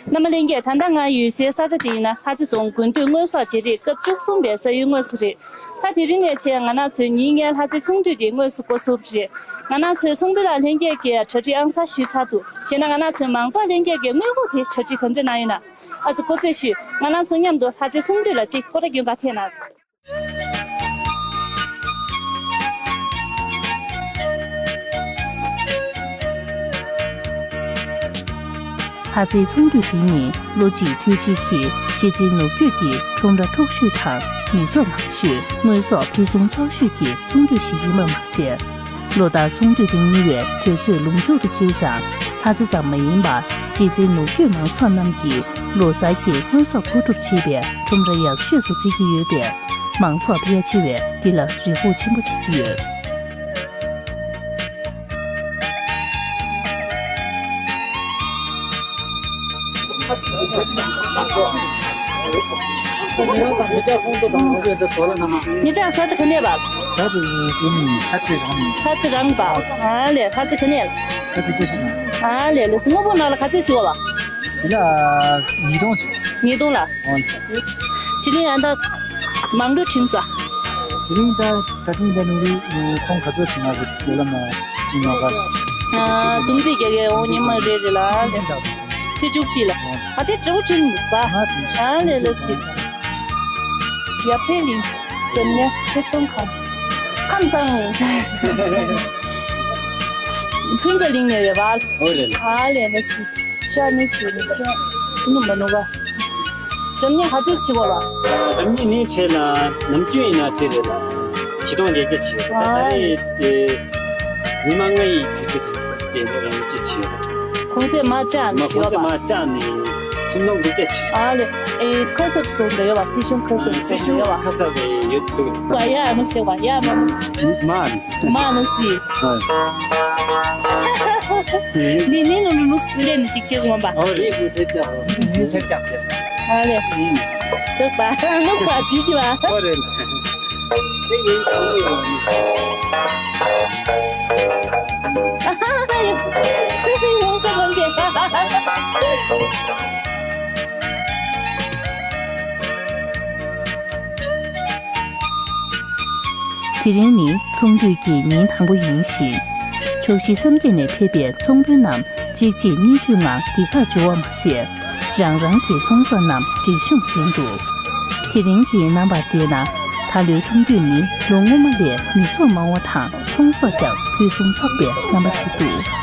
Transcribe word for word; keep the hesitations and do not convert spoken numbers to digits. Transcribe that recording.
རྣམ་པ་ལྷན་རྒྱས། ད་ལྟ་ང་ཡོད་སའི་ས་ཆ་དེ་ཡིན་ན་ལྷ་རྩེ་རྫོང་དགུན་དུས་དངོས་ཟོག་བརྗེ་རེས་སྐབས་བཅུ་གསུམ་པའི་ས་ཡུལ་དངོས་སུ་རེད། ད་དེ་རིང་ནས་བྱས་ང་རང་ཚོའི་ཉིན་ལྔའི་ལྷ་རྩེ་ཚོང་འདུས་དེ་དངོས་སུ་འགོ་ཚུགས་པ་རེད། ང་རང་ཚོའི་ཚོང་དཔོན་ལགས་ལྷན་རྒྱས་ཀྱིས་གྲ་སྒྲིག་ཨང་གསར་ཞུས་ཚར་འདུག་བྱས་ན་ང་རང་ཚོའི་མང་ཚོགས་ལྷན་རྒྱས་ཀྱིས་དངོས་པོ་དེ་གྲ་སྒྲིག་ག་འདྲ་གནང་ཡོད་ན། ཨ་ཙི་སྐུ་ཚེ་ཞུ། ང་རང་ཚོ་མཉམ་དུ་ལྷ་རྩེ་ཚོང་འདུས་ལ་གཅིག་སྐོར་ར་རྒྱུན་པ་ཐེངས་གནང་། ལྷ་རྩེའི་ཚོང་འདུས་འདི་ནི་ལོ་གཅིག་དུས་གཅིག་གི་གཞི་རྩའི་ནུབ་རྒྱུད་ཀྱི་ཁྲོམ་ར་འཁྲུག་ཤོས་དང་མི་ཚོགས་མང་ཤོས། དངོས་ཟོག་ཕུན་སུམ་ཚོགས་ཤོས་ཀྱི་ཚོང་འདུས་ཤིག་ཡིན་པ་མ་ཟད། ལོ་ལྟར་ཚོང་འདུས་འདི་ཉེ་བའི་དུས་ཚོད་ལུང་ཕྱོགས་སུ་འཁེལ་ཙང་། ལྷ་རྩེ་ཙམ་མ་ཡིན་པར་གཞི་རྩའི་ནུབ་རྒྱུད་མང་ཚོགས་རྣམས་ཀྱིས་ལོ་གསར་གྱི་དངོས་ཟོག་མཁོ་སྒྲུབ་བྱེད་པའི་ཁྲོམ་ར་ཡག་ཤོས་སུ་བརྩི་གི་ཡོད་པས། མང་ཚོགས་ཕལ་ཆེ་བས་འདི་ལ་རེ་སྒུག་ཆེན་པོ་བྱེད་ཀྱི་ཡོད། ཉེ་ཆར་ས་ཆ་ག་ནས་བབས། ད་དུ་ཅི་ནི་ལྷ་རྩེ་རང་ནས། ལྷ་རྩེ་རང་བབས། ཨ་ལས། ལྷ་རྩེ་ག་ནས། ལྷ་རྩེ་བཀྲ་ཤིས་ནས། ཨ་ལས་ལས། དངོས་པོ་ནང་ལ་ག་ཚོད་བྱེད་པ་བ། དེ་ལ་ཉིས་སྟོང་བྱེད། ཉིས་སྟོང་ལ། ཨོ། དེ་ནས་ཨ་ད་མང་པོ་ཁྲིམས་ས། དེ་རིང་ད་ད་ཐེངས་ད་ནི་རི་ཚོང་ག་ཚོད་ཕྱིན་ན་ཟེར་ལོ་ལ་མ་ཕྱིན་ནོ་ག་ཨ་དུམ་ཚིགས་རྒྱག་གི་འོ་ཉི་མ་རེ་རེ་ལ་ཨ་ལས། ཁྲི་བཅུ་གཅིག་ལ། ཨ་དེ་འདྲ་བོ་ཁྲིམས་འདུག་ག་ཨ་ལས་ལ་སི། ཡ་ཕེ་ལིང་། དེ་ནས་ཁྱེད་ཚང་ཁམས། ཁམས་བཟང་། ཕུན་ཚོགས་གླིང་ནས་ཡོད་པ། ཨོ་རེད། ཨ་ལས་ལ་སི། ཤ་ནི་ཆུ་ནི་ཤ། ནུ་མ་ནུ་ག་འགྲམ་ཉེ་ཧ་ཙི་ཆི་བ་བ། འགྲམ་ཉེ་ནི་ཆེ་ལ་ནམ་རྒྱུན་ཡིན་ན་དེ་རེད་ལ། ཆི་སྟོང་བརྒྱད་བརྒྱ་ཆེ་ད་ད་རེས་ཉི་མ་ལྔ་ཡི་དུས་ཚོད་དེ་དེ་ལ་རང་ཅི་ཆེ། གོང་ཚད་མ་བཅག་ནི་མ་གོང་ཚད་མ་བཅག་ནི་སུམ་སྟོང་དགུ་བརྒྱ་ཆེ། ཨ་ལེ། ཨེ་ཁ་གསབ་སོགས་འདྲ་ཡོད་པ། སྲིད་གཞུང་ཁ་གསབ་སོགས་འདྲ་ཡོད་པ། ཁ་གསབ་རེ་ཡོད་འདུག་བ་ཡ་མ་ཆེ་བ་ཡ་མ། མ། མ་ནི་སི། ནི་ནི་ནུ་ནུ་ནུག་སི་ལེ་ནི་ཅིག་ཆེ་གོ་མ་པ། ཨོ་རེ་གོ་ཐེབས་ཀྱག་ཐེབས་ཀྱག་ཐེབས། ཨ་ལེ། ལུག་པ་ལུག་པ་ཇུས་ཀྱི་བ། ཨོ་རེ། དེ་ཡིན་གང་ཡོད་ནི། ཡོང་ས་མ་འདས། དེ་རིང་ནི་ཚོང་དུས་ཀྱི་ཉིན་དང་པོ་ཡིན་ཞིང་། ཕྱོགས་བཞི་མཚམས་བརྒྱད་ནས་ཕེབས་པའི་ཚོང་དཔོན་རྣམས་གཅིག་རྗེས་གཉིས་མཐུད་ངང་འདི་ཁར་འབྱོར་བ་མ་ཟད། རང་རང་གི་ཚོང་ཟོག་རྣམས་སྒྲིག་གཤོམ་བྱས་འདུག་དེ་རིང་གི་རྣམ་པར་བལྟས་ན། ད་ལོའི་ཚོང་དུས་ནི་ལོ་སྔོན་མ་ལས་མི་ཚོགས་མང་བ་དང་ཚོང་ཟོག་ཀྱང་ཕུན་སུམ་ཚོགས་པའི་རྣམ་པ་ཞིག་འདུག